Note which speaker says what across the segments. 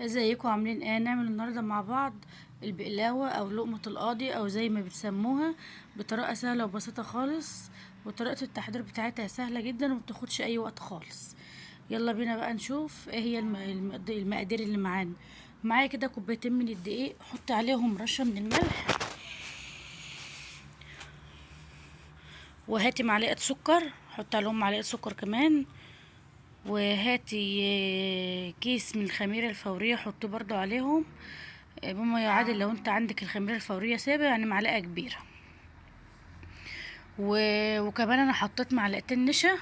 Speaker 1: ازيكم؟ عاملين ايه؟ نعمل النهارده مع بعض البقلاوه او لقمة القاضي او زي ما بتسموها، بطريقة سهلة وبسيطة خالص، وطريقه التحضير بتاعتها سهلة جدا ومبتاخدش اي وقت خالص. يلا بينا بقى نشوف ايه هي المقادير اللي معانا. معايا كده كوبايتين من الدقيق، حط عليهم رشه من الملح، وهاتي معلقه سكر، حط عليهم معلقه سكر كمان، وهاتي كيس من الخميره الفورية حطيه برضو عليهم، بما يعادل لو انت عندك الخميره الفورية سابع يعني معلقه كبيرة. وكمان انا حطيت معلقتين نشا،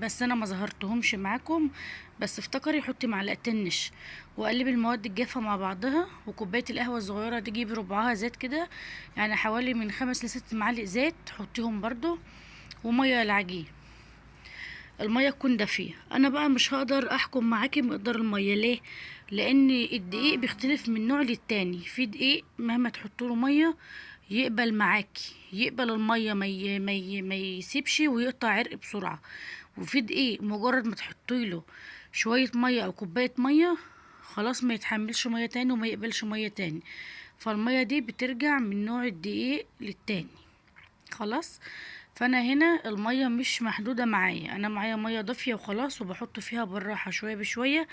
Speaker 1: بس انا ما ظهرتهمش معاكم، بس افتكري حطي معلقتين نشا، وقلبي المواد الجافه مع بعضها. وكوبايه القهوة الصغيرة دي جيبي ربعها زيت كده، يعني حوالي من 5 ل6 معالق زيت حطيهم برضو، ومية العجين، المية تكون دافيه. انا بقى مش هقدر احكم معاكي مقدار المية، ليه؟ لان الدقيق بيختلف من نوع للتاني. في دقيق مهما تحطوا له مية يقبل معاكي، يقبل المية، ما يسيبش ويقطع عرق بسرعة. وفي دقيق مجرد ما تحطي له شوية مية او كوباية مية خلاص ما يتحملش مية تاني وما يقبلش مية تاني، فالميه دي بترجع من نوع الدقيق للتاني خلاص. فانا هنا المية مش محدودة معايا، انا معايا مية دافيه وخلاص، وبحط فيها بالراحة شوية بشوية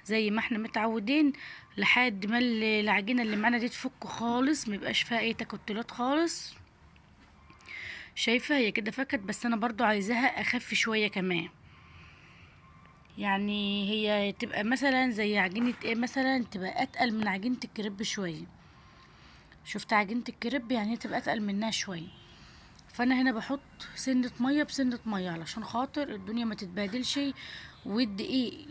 Speaker 1: زي ما احنا متعودين، لحد ما العجينة اللي معانا دي تفك خالص، ما يبقاش فيها اي تكتلات خالص. شايفه هي كده فكت، بس انا برضو عايزاها اخف شوية كمان، يعني هي تبقى مثلا زي عجينه ايه، مثلا تبقى اتقل من عجينه الكريب شوية. شفت عجينه الكريب؟ يعني هي تبقى اتقل منها شوية. فانا هنا بحط سنة مية بسنة مية علشان خاطر الدنيا ما تتبهدلش والدقيق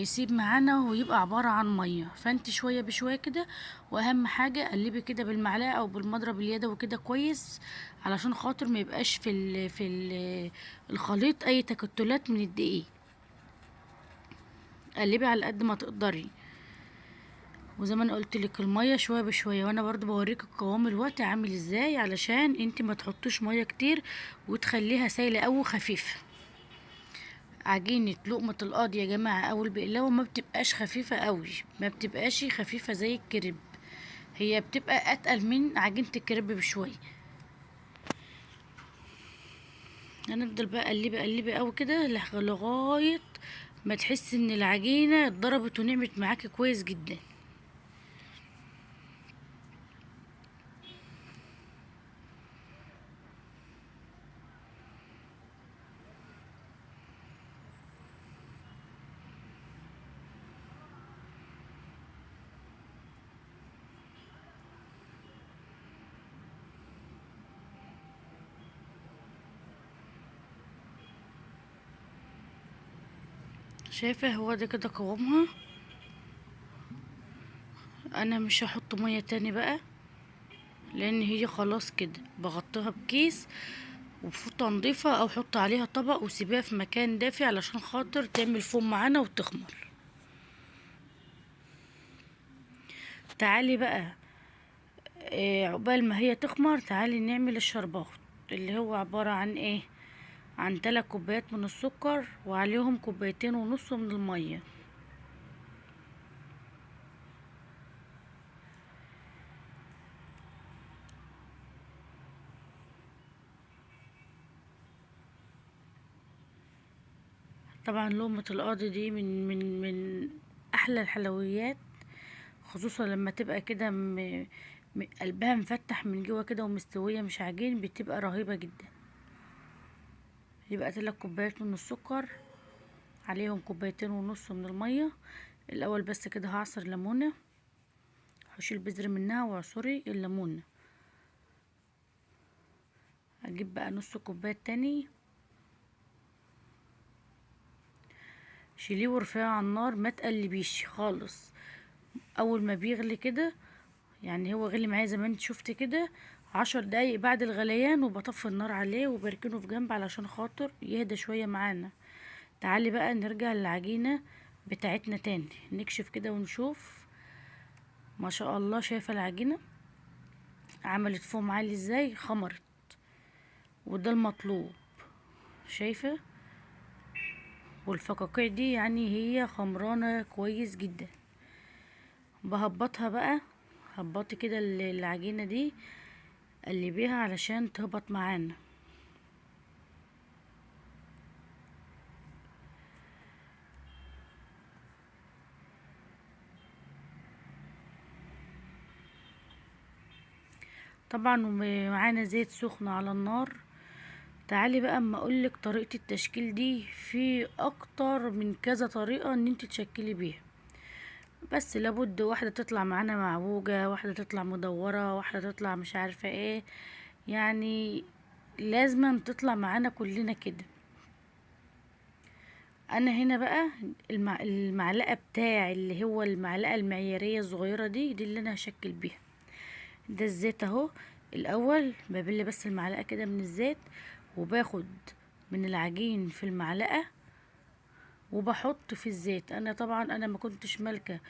Speaker 1: يسيب معانا ويبقى عبارة عن مية. فانت شوية بشوية كده، واهم حاجة قلبي كده بالمعلقه او بالمضرب اليدوي كده كويس، علشان خاطر ما يبقاش في الخليط اي تكتلات من الدقيق. قلبي على قد ما تقدري، وزي ما انا قلت لك المية شوية بشوية، وانا برضو بوريك القوام الوقت عامل ازاي علشان انت ما تحطوش مية كتير وتخليها سايله او خفيفة. عجينه لقمة القاضي يا جماعة او البقلاوه ما بتبقاش خفيفة قوي، ما بتبقاش خفيفة زي الكريب، هي بتبقى اتقل من عجينه الكريب بشوية. هنفضل بقى قلبي قلبي قوي كده لغاية ما تحس ان العجينة اتضربت ونعمت معاكي كويس جدا. شايفه هو ده كده قوامها. انا مش هحط مية تاني بقى لان هي خلاص كده، بغطيها بكيس وبفوطه نضيفه او حط عليها طبق وسيبيها في مكان دافي علشان خاطر تعمل فوم معانا وتخمر. تعالي بقى عقبال ما هي تخمر تعالي نعمل الشربات، اللي هو عبارة عن ايه؟ عن 3 كوبايات من السكر وعليهم 2.5 كوباية من المية. طبعا لقمة القاضي دي من من من احلى الحلويات، خصوصا لما تبقى كده قلبها مفتح من جوه كده ومستوية مش عجين، بتبقى رهيبة جدا. يبقى 3 كوبايات من السكر عليهم 2.5 كوباية من المية. الاول بس كده هعصر ليمونة، هشيل البذر منها واعصري الليمونة. هجيب بقى نص كوباية تاني، شيليه وارفعيه على النار، ما تقلبيش خالص. اول ما بيغلي كده، يعني هو غلي معايا زي ما انت شفت كده 10 دقايق بعد الغليان، وبطفي النار عليه وبركنه في جنب علشان خاطر يهدى شوية معانا. تعالي بقى نرجع للعجينه بتاعتنا تاني، نكشف كده ونشوف. ما شاء الله شايفه العجينة عملت فوم عالي ازاي، خمرت، وده المطلوب. شايفه؟ والفقاقيع دي يعني هي خمرانه كويس جدا. بهبطها بقى، هبطي كده العجينة دي، قلبيها علشان تهبط معانا. طبعا ومعانا زيت سخن على النار. تعالي بقى اما اقولك طريقة التشكيل دي، في اكتر من كذا طريقة ان انت تشكلي بيها، بس لابد واحدة تطلع معانا معوجة، واحدة تطلع مدورة، واحدة تطلع مش عارفة ايه، يعني لازم تطلع معانا كلنا كده. انا هنا بقى المعلقة بتاع اللي هو المعلقة المعيارية الصغيرة دي اللي انا هشكل بيها. ده الزيت اهو، الاول ببل بس المعلقة كده من الزيت، وباخد من العجين في المعلقة وبحط في الزيت. انا طبعا ما كنتش مالكة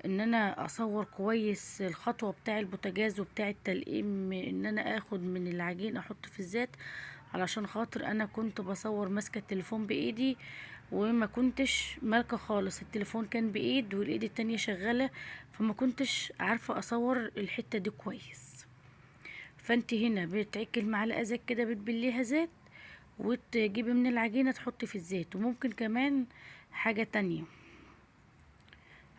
Speaker 1: ان انا اصور كويس الخطوة بتاع البوتاجاز وبتاع التلقيم، ان انا اخد من العجين احط في الزيت، علشان خاطر انا كنت بصور ماسكة التليفون بايدي وما كنتش مالكة خالص، التليفون كان بايد والايد التانية شغالة، فما كنتش عارفة اصور الحتة دي كويس. فانت هنا بتعكي المعلقة زيت كده، بتبليها زيت وتجيبي من العجينة تحطي في الزيت. وممكن كمان حاجة تانية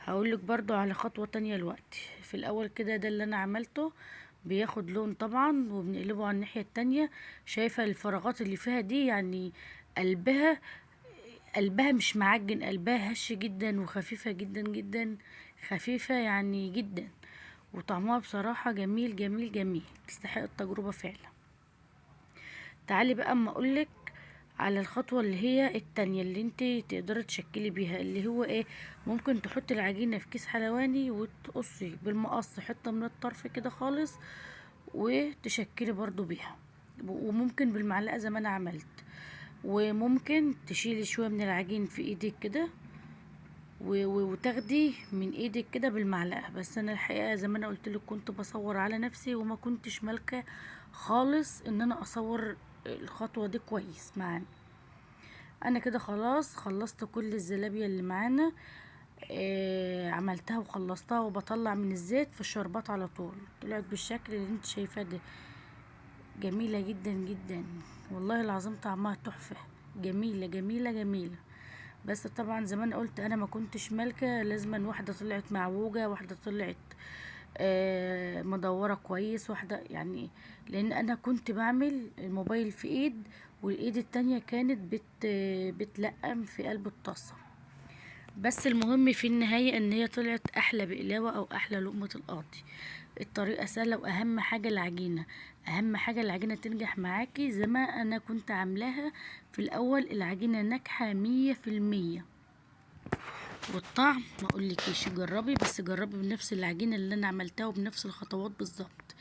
Speaker 1: هقولك برضو على خطوة تانية دلوقتي. في الاول كده ده اللي انا عملته، بياخد لون طبعا وبنقلبه على الناحية التانية. شايفة الفراغات اللي فيها دي، يعني قلبها مش معجن، قلبها هش جدا وخفيفة جدا جدا، خفيفة يعني جدا، وطعمها بصراحة جميل جميل جميل، تستحق التجربة فعلا. تعالي بقى اما اقولك على الخطوة اللي هي التانية اللي انت تقدري تشكلي بيها، اللي هو ايه، ممكن تحطي العجينة في كيس حلواني وتقصي بالمقص حتة من الطرف كده خالص وتشكلي برضو بيها، وممكن بالمعلقة زي ما انا عملت، وممكن تشيلي شوية من العجين في ايدك كده وتاخدي من ايدك كده بالمعلقة. بس انا الحقيقة زي ما انا قلت لك كنت بصور على نفسي وما كنتش مالكة خالص ان انا اصور الخطوة دي كويس معانا. انا كده خلاص خلصت كل الزلابية اللي معانا، عملتها وخلصتها، وبطلع من الزيت في الشربات على طول. طلعت بالشكل اللي انت شايفاه ده، جميلة جدا جدا والله العظيم، طعمها تحفة، جميلة جميلة جميلة. بس طبعا زي ما انا قلت انا ما كنتش مالكة، لازما واحدة طلعت معوجة، واحدة طلعت مدورة كويس، واحدة يعني، لان انا كنت بعمل الموبايل في ايد والايد التانية كانت بتلقم في قلب الطاسة. بس المهم في النهاية ان هي طلعت احلى بقلاوة او احلى لقمة القاضي. الطريقة سهلة، واهم حاجة العجينة، اهم حاجة العجينة تنجح معاكي زي ما انا كنت عاملاها في الاول، العجينة ناجحة 100%. والطعم ما اقولكيش، جربي بس جربي بنفس العجينة اللي انا عملتها وبنفس الخطوات بالظبط.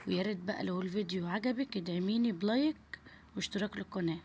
Speaker 1: ويا ريت بقى لو الفيديو عجبك ادعميني ب like واشتراك للقناة.